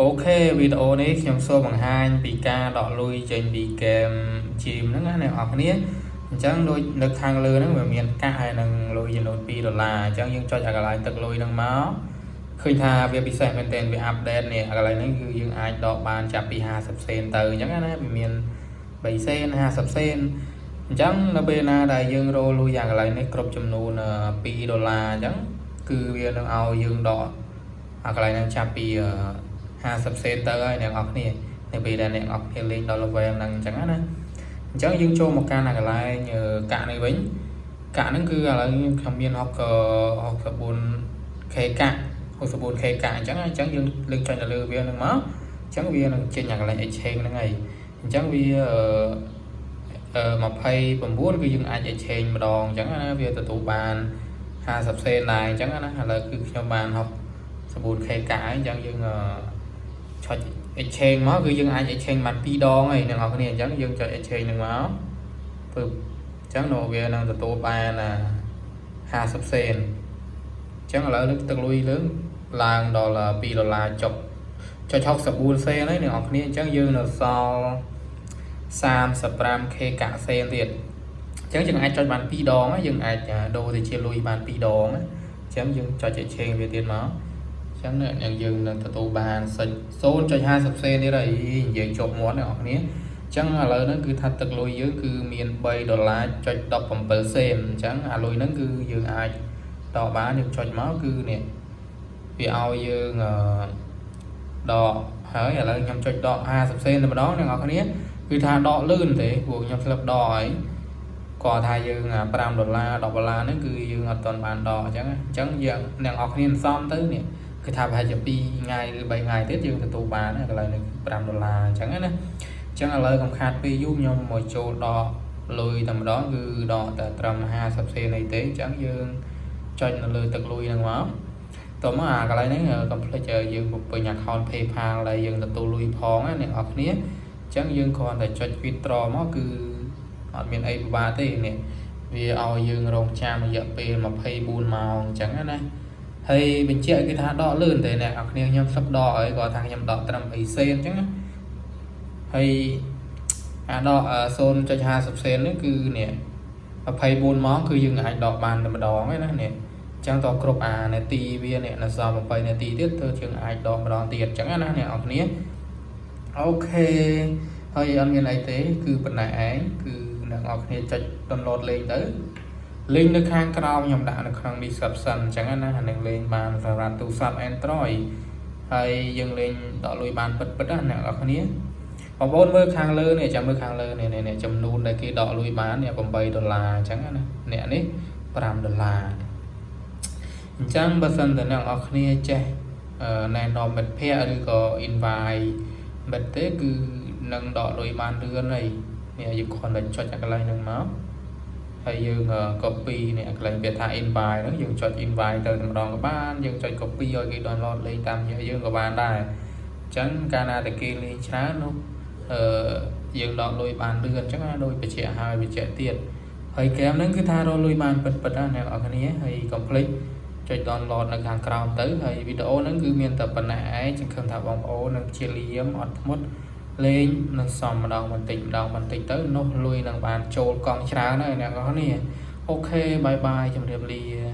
OK វីដេអូនេះខ្ញុំសូមបង្ហាញពីការដកលុយចេញពីហ្គេម Gem ហ្នឹងណាអ្នកនរគ្នាអញ្ចឹងដូចនៅខាងលើហ្នឹងវាមានកាក់ហើយនឹងលុយចំនួន2ដុល្លារអញ្ចឹងយើងចុចអាកន្លែងទឹកលុយហ្នឹងមកឃើញថាវាពិសេសមែនទែនវា update នេះអាកន្លែងហ្នឹងគឺយើងអាចដកបានចាប់ពី50សេនទៅអញ្ចឹងណាវាមាន3សេន50សេនអញ្ចឹងនៅពេលណាដែលយើងរកលុយយ៉ាងកន្លែងនេះគ្រប់ចំនួន2ដុល្លារអញ្ចឹងគឺវានឹងឲ្យយើងដកអាកន្លែងហ្នឹងចាប់ពី 50សេនទៅហើយអ្នកនរគ្នានៅពេលដែលអ្នកនរគ្នាលេងដល់ level ហ្នឹងអញ្ចឹងណាអញ្ចឹងយើងចូលមកកាន់អាកន្លែងកាក់នេះវិញកាក់ហ្នឹងគឺឥឡូវខ្ញុំមាន 64K កាក់ 64K កាក់អញ្ចឹងអញ្ចឹងយើងលើកចុចទៅលើវាហ្នឹងមកអញ្ចឹងវានឹងចេញអាកន្លែង exchange ហ្នឹងហើយអញ្ចឹងវាអឺ29គឺយើងអាច exchange ម្ដងអញ្ចឹងណាវាទទួលបាន50សេនដែរអញ្ចឹងណាឥឡូវគឺខ្ញុំបាន 64K កាក់ហើយអញ្ចឹងយើងចុច exchange មកគឺយើងអាច exchange បាន2ដងហើយអ្នកនរគ្នាអញ្ចឹងយើងចុច exchange នឹងមកពឹបអញ្ចឹងនោះវានឹងទទួលបាន50សេនអញ្ចឹងឥឡូវលើកទឹកលុយលើឡើងដល់2ដុល្លារចុកចុច64សេនហើយអ្នកនរគ្នាអញ្ចឹងយើងនៅសល់ 35K កាក់សេនទៀតអញ្ចឹងយើងអាចចុចបាន2ដងយើងអាចដូរទៅជាលុយបាន2ដងអញ្ចឹងយើងចុច exchange វាទៀតមកចឹងនេះយើងនឹងទទួលបានសិច0.50សេនទៀតហើយនិយាយជាប់មាត់អ្នកនរគ្នាអញ្ចឹងឥឡូវហ្នឹងគឺថាទឹកលុយយើងគឺមាន3ដុល្លារចុច17សេនអញ្ចឹងអាលុយហ្នឹងគឺយើងអាចដកបានយើងចុចមកគឺនេះវាឲ្យយើងដកហើយឥឡូវខ្ញុំចុចដក50សេនតែម្ដងអ្នកនរគ្នាគឺថាដកលឿនទេព្រោះខ្ញុំធ្លាប់ដកហើយគាត់ថាយើង5ដុល្លារ10ដុល្លារហ្នឹងគឺយើងអត់ទាន់បានដកអញ្ចឹងអញ្ចឹងយើងអ្នកនរគ្នាសំទៅនេះគឺថាប្រហែលជា2ថ្ងៃឬ3ថ្ងៃទៀតយើងទទួលបានកន្លែងនេះ5ដុល្លារអញ្ចឹងណាអញ្ចឹងឥឡូវកុំខាតពេលយូរខ្ញុំមកចូលដកលុយតែម្ដងគឺដកតែត្រឹម50សេនអីទេអញ្ចឹងយើងចុចនៅលើទឹកលុយហ្នឹងមកតមកអាកន្លែងហ្នឹងកុំភ្លេចយើងបំពេញ account PayPal ដែលយើងទទួលលុយផងណាអ្នកនរគ្នាអញ្ចឹងយើងគ្រាន់តែចុច withdraw មកគឺអត់មានអីពិបាកទេនេះវាឲ្យយើងរងចាំរយៈពេល24ម៉ោងអញ្ចឹងណាហើយបញ្ជាក់គឺថាដកលឿនទេអ្នកនរគ្នាខ្ញុំសឹកដកហើយគាត់ថាខ្ញុំដកត្រឹម3សេនអញ្ចឹងណាហើយអាដក0.50សេននេះគឺនេះ24ម៉ោងគឺយើងអាចដកបានតែម្ដងឯណានេះអញ្ចឹងតគ្រប់អានាទីវានេះនៅសល់8នាទីទៀតទៅយើងអាចដកម្ដងទៀតអញ្ចឹងណាអ្នកនរគ្នាOK ហើយអត់មានអីទេគឺប៉ុណ្ណេះឯងគឺអ្នកនរគ្នាចុច download លេងទៅលេងនៅខាងក្រោមខ្ញុំដាក់នៅក្នុង description អញ្ចឹងណាអានឹងលេងបានសម្រាប់ទូរស័ព្ទ Android ហើយយើងលេងដកលុយបានពិតពិតណាអ្នកនរគ្នាបងប្អូនមើលខាងលើនេះចាំមើលខាងលើនេះនេះចំនួនដែលគេដកលុយបាននេះ8ដុល្លារអញ្ចឹងណាអ្នកនេះ5ដុល្លារអញ្ចឹងបើសិនតែអ្នកនរគ្នាចេះណែនាំមិត្តភ័ក្តិឬក៏ invite មិត្តទេគឺនឹងដកលុយបានលឿនហើយនេះយើងគ្រាន់តែចុចអាកន្លែងហ្នឹងមកហើយយើង copy នេះកន្លែងពាក្យថា invite ហ្នឹងយើងចុច invite ទៅតែម្ដងក៏បានយើងចុច copy ឲ្យគេ download លេងតាមរយៈយើងក៏បានដែរអញ្ចឹងកាលណាតែគេលេងច្រើននោះអឺយើងដកលុយបានលឿនអញ្ចឹងណាដូចបញ្ជាក់ហើយបញ្ជាក់ទៀតហើយហ្គេមហ្នឹងគឺថារកលុយបានពិតៗណាអ្នកនរគ្នាហើយកុំភ្លេចចុច download នៅខាងក្រោមទៅហើយវីដេអូហ្នឹងគឺមានតែប៉ុណ្ណេះឯងសង្ឃឹមថាបងប្អូននឹងជាលៀមអត់ធ្មត់លេងនឹងសំម្ដងបន្តិចម្ដងបន្តិចទៅនោះលុយនឹងបានចូលកង់ច្រើនហើយអ្នកនរគ្នាOK bye bye ជម្រាបលា។